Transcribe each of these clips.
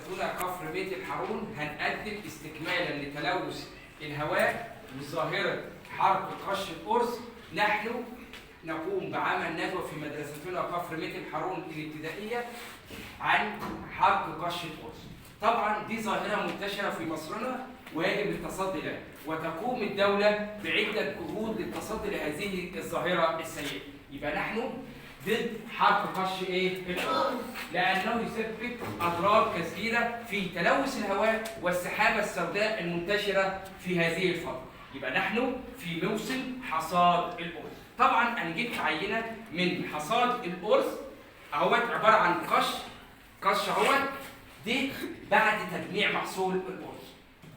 مدرستنا كفر بيت الحارون هنقدم استكمالا لتلوث الهواء وظاهرة حرق قش الأرز. نحن نقوم بعمل ندوة في مدرستنا كفر بيت الحارون الابتدائية عن حرق قش الأرز. طبعا دي ظاهرة منتشرة في مصرنا ويجب التصدي لها، وتقوم الدولة بعدة جهود للتصدي لهذه الظاهرة السيئة. يبقى نحن ضد حرق قش الأرز لأنه يسبب أضرار كثيرة في تلوث الهواء والسحابة السوداء المنتشرة في هذه الفترة. يبقى نحن في موسم حصاد الأرز. طبعا أنا جبت عينة من حصاد الأرز أهوت، عبارة عن قش أهوت، دي بعد تجميع محصول الأرز.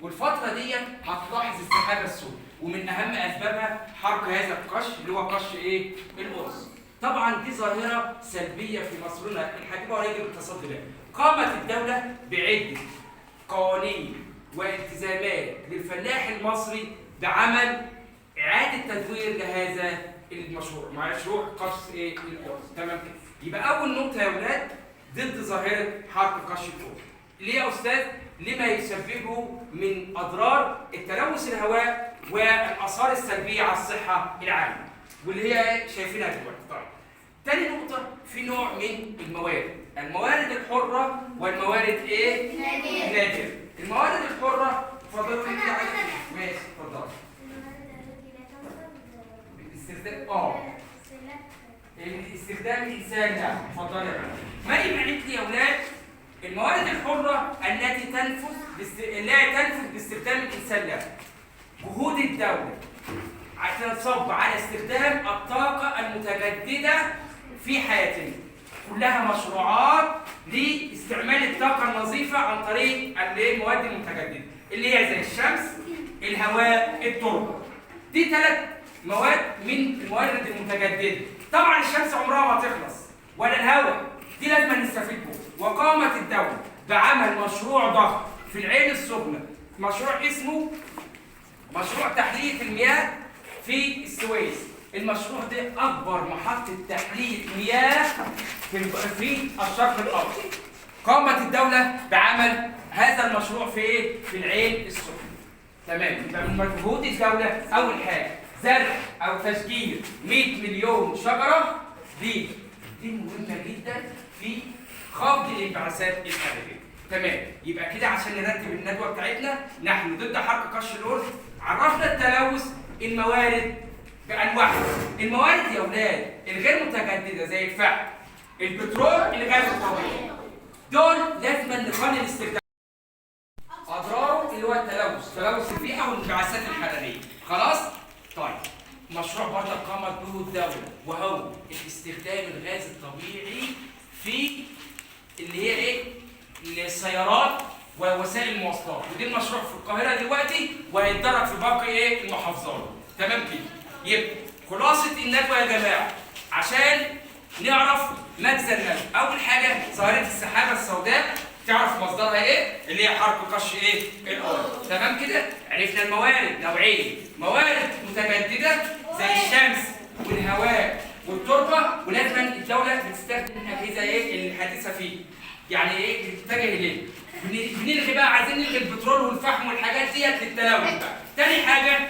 والفترة ديت هتلاحظ السحابة السوداء، ومن أهم أسبابها حرق هذا القش اللي هو قش الأرز. طبعا دي ظاهرة سلبية في مصرنا الحبيبة ويجب التصدي لها. قامت الدولة بعدة قوانين والتزامات للفلاح المصري بعمل إعادة تدوير لهذا المشروع، مشروع قش الأرز. تمام كده. يبقى أول نقطة يا ولاد ضد ظاهرة حرق قش الأرز. ليه يا أستاذ؟ لما يسببه من أضرار التلوث الهواء والآثار السلبية على الصحة العامة، واللي هي شايفينها دلوقتي. طيب تاني نقطة، في نوع من الموارد، الموارد الحرة والموارد النادرة. الموارد الحرة اتفضلوا انت. ماشي اتفضل. باستخدام استخدام الانسان ده. اتفضل يا فندم. مريم قالت لي يا اولاد الموارد الحرة التي تنفذ لا تنفذ باستخدام الانسان لها. جهود الدولة عشان تصب على استخدام الطاقة المتجددة في حياتنا، كلها مشروعات لاستعمال الطاقة النظيفة عن طريق المواد المتجددة اللي هي زي الشمس، الهواء، التربة. دي ثلاث مواد من الموارد المتجددة. طبعا الشمس عمرها ما تخلص ولا الهواء، دي لازم نستفيد به. وقامت الدولة بعمل مشروع ضخم في العين السخنة، مشروع اسمه مشروع تحلية المياه في السويس. المشروع ده أكبر محطة تحلية مياه في الشرق الأوسط. قامت الدولة بعمل هذا المشروع في في العين السخنة. تمام. يبقى من مجهود الدولة أول حاجة زرع أو تشجير 100 مليون شجرة، دي مهمة جدا في خفض الانبعاثات الحرارية. تمام. يبقى كده عشان نرتب الندوة بتاعتنا، نحن ضد حرق قش الأرز، عرفنا التلوث، الموارد بأنواعها. الموارد يا أولاد الغير متجددة زي الفحم، البترول، الغاز الطبيعي، دول لازم نقلل استخدام أضراره اللي هو التلوث، تلوث البيئة والانبعاثات الحرارية. خلاص؟ طيب مشروع برضه قامت به الدولة وهو استخدام الغاز الطبيعي في اللي هي السيارات ووسائل المواصلات، ودي المشروع في القاهرة دلوقتي وهيتدرج في باقي المحافظات. تمام كده. يبقى خلاصة الندوة يا جماعة عشان نعرف مغزى الندوة، أول حاجة ظاهرة السحابة السوداء تعرف مصدرها اللي هي حرق قش الأرض. تمام كده. عرفنا الموارد نوعين، موارد متجددة زي الشمس والهواء والتربة، ولازم الدولة بتستخدم الأجهزة الحديثة فيه. يعني بتتجه ليه؟ بنلغي بقى، عايزين نلغي البترول والفحم والحاجات ديت للتلوث بقى. تاني حاجة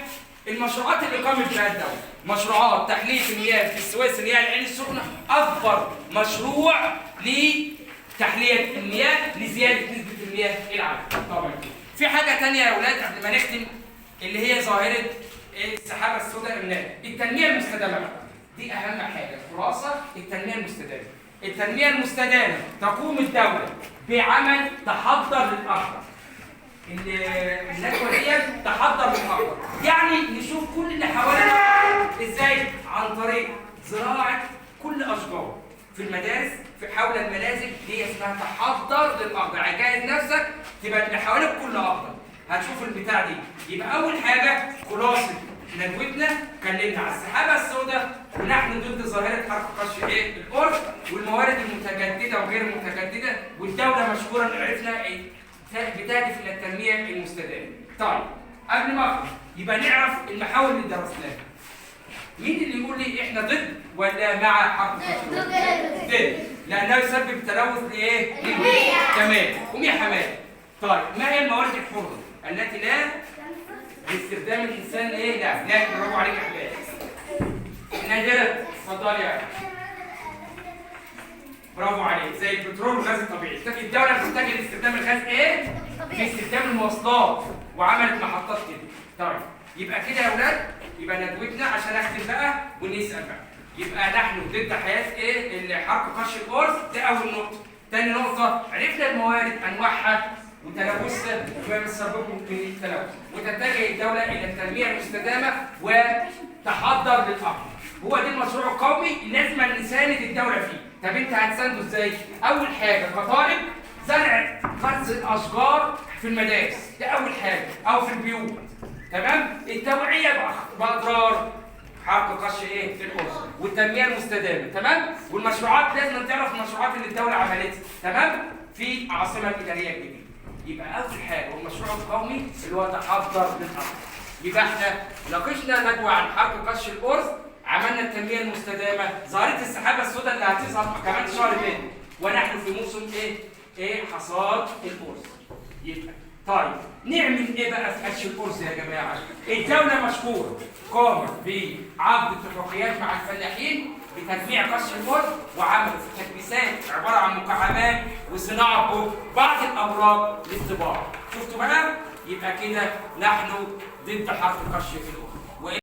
المشروعات اللي قامت بها الدولة، مشروعات تحلية المياه في السويس اللي هي العين السخنة، أكبر مشروع لتحلية المياه لزيادة نسبة المياه العذبة. طبعا في حاجة تانية يا أولاد قبل ما نختم اللي هي ظاهرة السحابة السوداء، التنمية المستدامة بقى. دي أهم حاجة، خلاصة التنمية المستدامة. التنمية المستدامة تقوم الدولة بعمل تحضر للأخضر. الندوة دي تحضر للأخضر، يعني نشوف كل اللي حوالينا ازاي عن طريق زراعة كل أشجار في المدارس، في حول المنازل، دي اسمها تحضر للأخضر. يعني جهز نفسك تبقى اللي حواليك كله أخضر. هتشوف البتاع دي. يبقى أول حاجة خلاصة ندوتنا اتكلمنا على السحابة السوداء، ونحن ضد ظاهرة حرق قش الأرز، والموارد المتجددة وغير المتجددة، والدولة مشكورة إن عرفنا بتهدف إلى التنمية المستدامة. طيب قبل ما أخرج يبقى نعرف المحاور اللي درسناها. مين اللي يقول لي إحنا ضد ولا مع حرق قش الأرز؟ ضد، لأنه يسبب تلوث لإيه؟ للبيئة. تمام. قوم يا حماد. طيب ما هي الموارد الحرة التي لا باستخدام الانسان ايه؟ لا لا، برافو عليك يا حبايبي. نادرة اتفضلي يا برافو عليك، زي البترول والغاز الطبيعي. الدولة بتتجه لاستخدام الغاز ايه؟ في استخدام المواصلات وعملت محطات كده. طيب يبقى كده يا اولاد، يبقى ندوتنا عشان اختم بقى ونسال بقى. يبقى نحن ضد حياة ايه؟ اللي حرق قش الارز، ده اول نقطة. تاني نقطة عرفنا الموارد انواعها وتلوثها وما بتسببه من التلوث، وتتجه الدولة الى التنمية المستدامة وتحضر للامر. هو ده المشروع القومي لازم نساند الدولة فيه. طب انت هتسانده ازاي؟ اول حاجة كطالب زرع غرس الاشجار في المدارس، ده اول حاجة، او في البيوت. تمام؟ التوعية باضرار حرق قش ايه؟ في الارز، والتنمية المستدامة، تمام؟ والمشروعات لازم تعرف المشروعات اللي الدولة عملتها، تمام؟ في العاصمة الادارية الجديدة. يبقى اول حاجة والمشروع القومي اللي هو تحضر للامر. يبقى احنا ناقشنا ندوه عن حرق قش الارز، عملنا التنمية المستدامة، ظهرت السحابة السوداء اللي هتظهر كمان شهر تاني، ونحن في موسم ايه؟ ايه؟ حصاد الارز. يبقى طيب نعمل ايه بقى في قش الارز يا جماعة؟ الدولة مشكورة قامت بعقد اتفاقيات مع الفلاحين بتجميع قش الارز، وعملت تكبيسات عبارة عن مكعبات وصناعة بعض الاوراق للطباعة. شفتوا بقى؟ يبقى كده نحن ضد حرق قش الارز.